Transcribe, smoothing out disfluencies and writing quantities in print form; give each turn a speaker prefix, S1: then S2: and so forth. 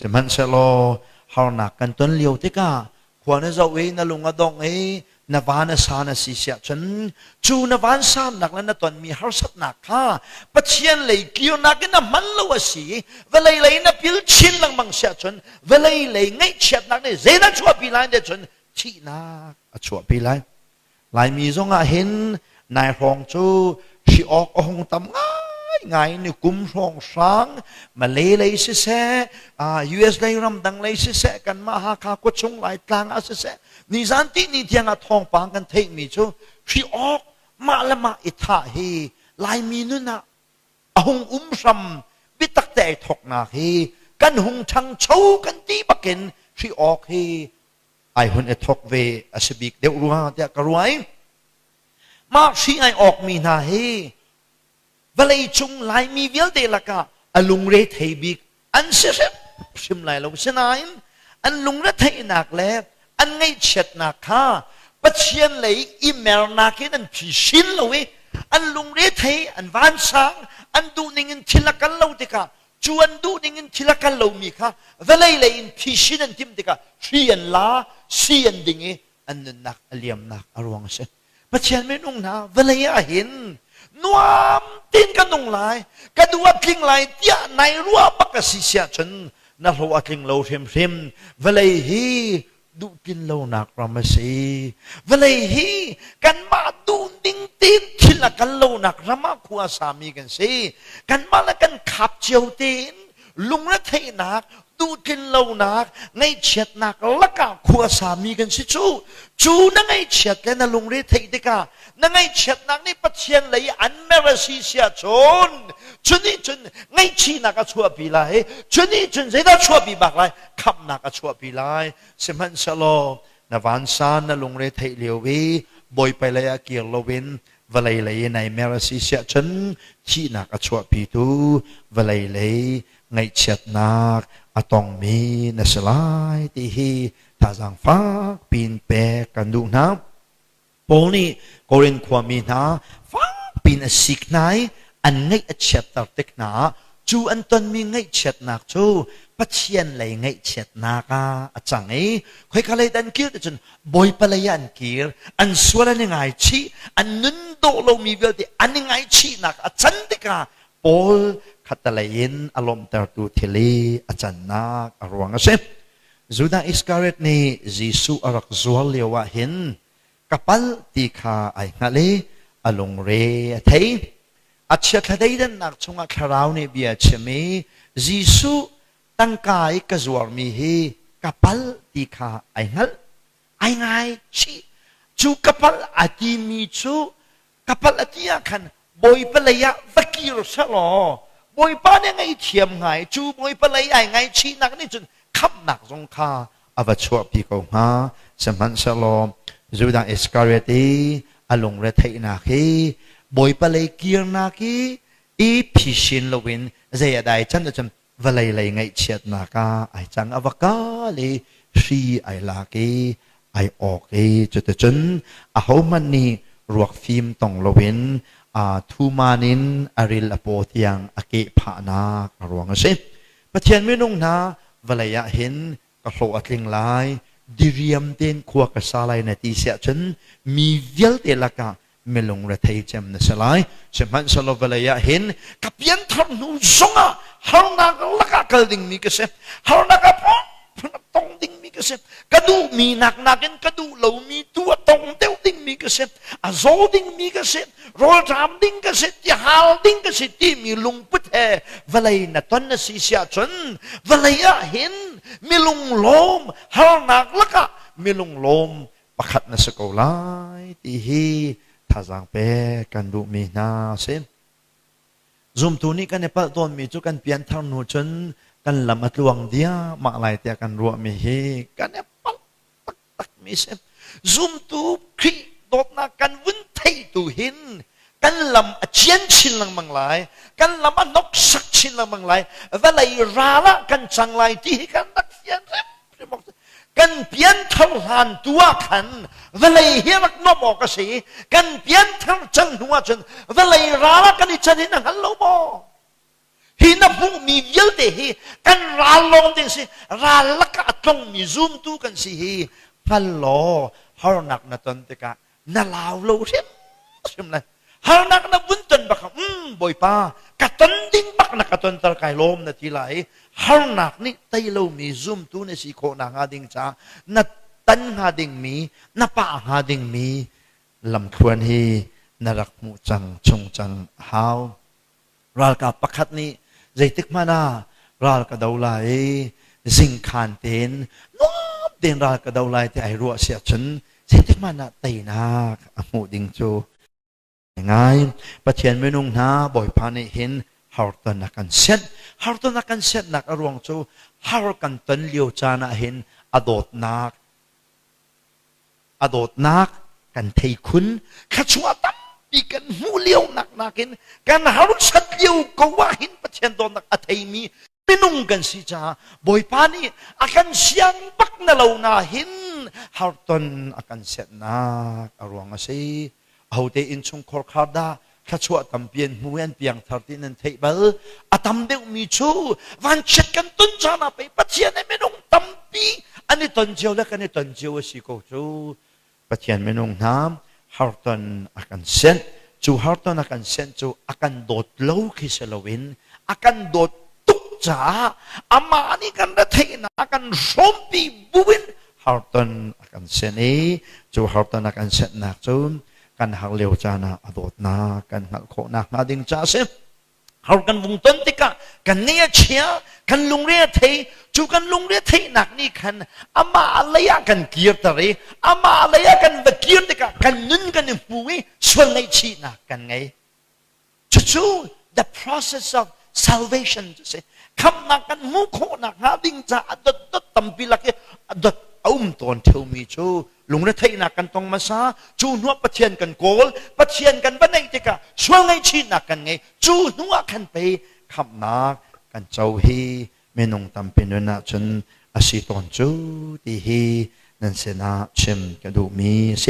S1: Sihmanhsehlaw harnak kan ton lio tikah khua na zoh i na lung a dongh i na van a san a si siah cun cu na vansannak le na tonmi harsatnak kha Pathian lei kirnak in a hman lo a si i vawlei lei na pil chin lengmang siah cun vawlei lei ngaihchiatnak nih zeidah chuahpi lai tiah cun thihnak a chuahpi lai. Laimi zongah hin nai hrawng cu hri awk a hung tam ngaingai ni kum hrawng hrang Malay lei siseh, US lei ramdang lei siseh, kanmah Hakha khuachung Laitlang ah siseh, nizan ti ni tiang ah thawngpang kan theihmi cu hri awk mah le mah i thah hi Laimi nun ah a hung um hram biatak te ai thawknak hi kan hung ṭhangcho kan ti bakin hri awk hi ai hun i thawk ve a si bik deuh rua tiah ka ruah i mah hri ai awkmi hna hi vawlei cung Laimi vialte lakah a lungre thei bik an si hrimhrim lai lo. Sinain an lungre theihnak le an ngaihchiatnak kha Pathian lei i mernak in an phisin lo i an lungre thei an vansang an duhning in thil a kal lo tikah Cu an duh ning in thil a kal lomi kha vawlei lei in phisin an timh tikah hri an la, si an ding i an nunnak a liamnak a ruang a si. Pathian minung hna vawlei ah hin nuam tein ka nung lai, ka duh a tling lai tiah nai ruah bak a si siah cun na hlawh a tling lo hrimhrim. Vawlei hi duhtlin lonak ram a si. Vawlei hi kanmah duh ning tein thil a kal lonak ram ah khua a sami kan si. Kanmah le kan khap cio tein lungretheihnak, duhtlin lonak, ngaihchiatnak lakah khua a sami kan si cu. Cu na ngaihchiat le na lungre theih tikah na ngaihchiatnak nih Pathian lei an mer a si siah cun cu nih cun ngaihchihnak a chuahpi lai. Cu nih cun zeidah chuahpi bak lai? Khamhnak a chuahpi lai. Sihmanhsehlaw na vansan na lungre theih lio i Bawipa lei ah kir loin vawlei lei in ai mer a si siah cun thihnak a chuahpitu vawlei lei ngaihchiatnak a tongmi na si lai ti hi thazaang fak piin pek kan duh hna. Paul nih Korin khuami hna fakpiin a sik hna i an ngaih a chiatter tik hna ah cu an tonmi ngaihchiatnak cu Pathian lei ngaihchiatnak ah a cang i khoika lei dah an kir ti cun Bawipa lei ah an kir, an sual an i ngaichih, an nun dawh lomi vialte an i ngaichihnak a can tikah Paul khattelei in a lawmhtertu thil i a cannak a ruang a si. Judah Iskariot nih Jesuh a rak zuar lio ah hin ka palh ti kha ai hngalh i a lungre a thei. A chiathla deidannak chungah thlarau nih bia a chim i Jesuh tangka i ka zuarmi hi ka palh ti kha ai hngalh. Ai ngaichih. Cu ka palh a timi cu ka palh a ti ah khan Bawipa lei ah va kir selaw Bawipa nih ngaihthiam hnga i cu Bawipa lei ai ngaihchihnak nih cun khamhnak zong kha a va chuahpi ko hnga. Sihmanhsehlaw Judah Iskariot i a lungretheihnak hi Bawipa lei kirnak i i phisin loin zei a dai can ahcun vawlei lei ngaihchiatnak ah ai cang a va kal i hri ai lak i ai awk i cuticun ahohmanh nih ruak fim tong loin thuman in a ril a paw tiang a keh phahnak a ruang a si. Pathian minung hna vawlei ah hin ka hlawh a tling lai, diriam tein khua ka sa lai na ti siah cun mi vialte lakah milung rethei cem na si lai. Sihmanhsehlaw vawlei ah hin ka pianthar hnu zongah harnak lakah kal dingmi ka si, harnak ah phun a tong dingmi ka si, ka duhmi nak nakin ka duh lomi tu a tong deuh dingmi ka si, a zaw dingmi ka si, rawlṭam ding ka si, tihal ding ka si timi lungput he vawlei na ton na si siah cun vawlei ah hin milung lawm harnak lakah milung lawm pakhat na si ko lai ti hi thazaang pek kan duhmi hna a si. Zumtu nih kan i palh tawnmi cu kan pianthar hnu cun kan lam a tluang diahmah lai tiah kan ruahmi hi kan i palh taktakmi si. Zumtu Khrih dawtnak kan vun theih tu hin kan lam a cian chin lengmang lai, kan lam a hnoksak chin lengmang lai, vawlei ral ah kan cang lai ti hi kan rak fian hrimhrim awk kan pianthar hlan tu ah khan vawlei hi rak nuamh awk a si i kan pianthar cang hnu ah cun vawlei ral ah kan i can in a hngal lo maw? Hi na hmuhmi vialte hi kan ral lawng ding si. Ral lakah a tlongmi zumtu kan si hi hngal law harnak na ton tikah na lau lo hrimhrim lai. Harnak na vun ton bak Bawipa ka ton ding bak na ka tonter kai lawm na ti lai. Harnak nih tei lomi zumtu na si khawh nakhnga ding caah na tan hnga dingmi, na pah hnga dingmi lamthluan hi na rak hmuh cang chung cang a hau. Ralkap pakhat nih zeitik hmanh ah ral ka do lai i zingkhan tein nuam tein ral ka do lai ti ai ruah si ahcun zeitik hmanh ah teinak a hmuh ding cu ngai. Pathian minung hna, Bawipa nih hin harton a kan senh. Harton a kan senhnak a ruang cu har kan ton lio caan ah hin a dawtnak a dawtnak kan thei khun. Thluachuah tampi kan hmuh lio nak nakin kan harsat lio ko ah hin Pathian dawtnak a theimi minung kan si caah Bawipa nih a kan siang bak na lo na hin harton a kan setnak a ruang a si. Ahote innchungkhar khar dah thluachuah tampi an hmu i an piangthar ti nan theih bal? A tam deuhmi cu vanchiat kan ton caan ah pei Pathian he minung tampi an i ton cio le kan i ton cio a si ko cu. Pathian minung hna, harton a kan senh. Cu harton a kan senh cu a kan dawt lo khi si loin a kan dawt tuk caah amah nih kan retheihnak a kan hrawmpi buin harton a kan senh i cu harton a kan senhnak cu kan har lio caan ah a dawtnak kan hngalh khawh nakhnga ding ca a si. Har kan vung ton tikah kan ngaih a chia, kan lungre a thei. Cu kan lungre theihnak nih khan amah lei ah kan kirter i amah lei ah kan va kir tikah kan nun kan i hmu i sual ngaihchihnak kan ngei. Cucu the process of salvation cu si. Khamhnak kan hmuh khawhnak hnga ding caah dot dot tampi lak i dot a um tawn ṭheumi cu lungretheihnak kan tong hmasa. Cu hnuah Pathian kan kawl, Pathian kan va neih tikah sual ngaihchihnak kan ngei. Cu hnuah khan pei khamhnak kan co hi minung tampi nun ahcun a si tawn cu ti hi nan sinah chim ka duhmi a si.